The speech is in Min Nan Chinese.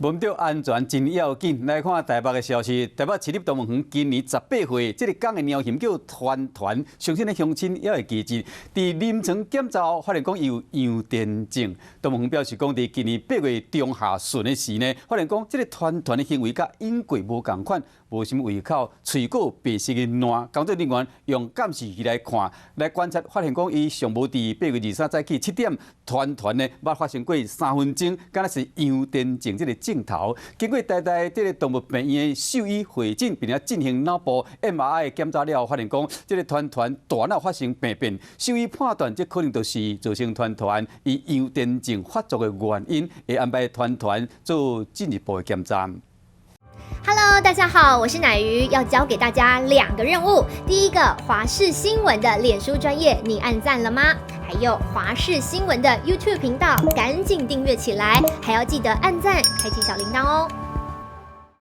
問著安全真要緊。來看台北的消息，台北市立動物園今年18歲，這個公的貓熊叫團團，相信咧鄉親猶會記得。佇臨床檢查後，發現講伊有羊癲症。動物園表示講，佇今年8月中下旬的時呢，發現講這个團團的行為佮往過無仝款，無啥物胃口，喙閣有白色的爛。工作人員用監視器來看，來觀察，發現講伊上無佇8月23早起7點，團團呢捌發生過3分鐘，敢若是羊癲症這个症頭。經過台大這个動物病院的獸醫會診，並且進行腦部 MRI 檢查了後，發現講這个團團大腦發生病變，獸醫判斷這可能就是造成團團伊羊癲症發作的原因，會安排團團做進一步的檢查。 Hello，大家好，我是乃瑜，要交給大家兩個任務。第一個，華視新聞的臉書專頁，你按讚了嗎？還有華視新聞的 YouTube 頻道，趕緊訂閱起來，還要記得按讚，開啟小鈴鐺哦。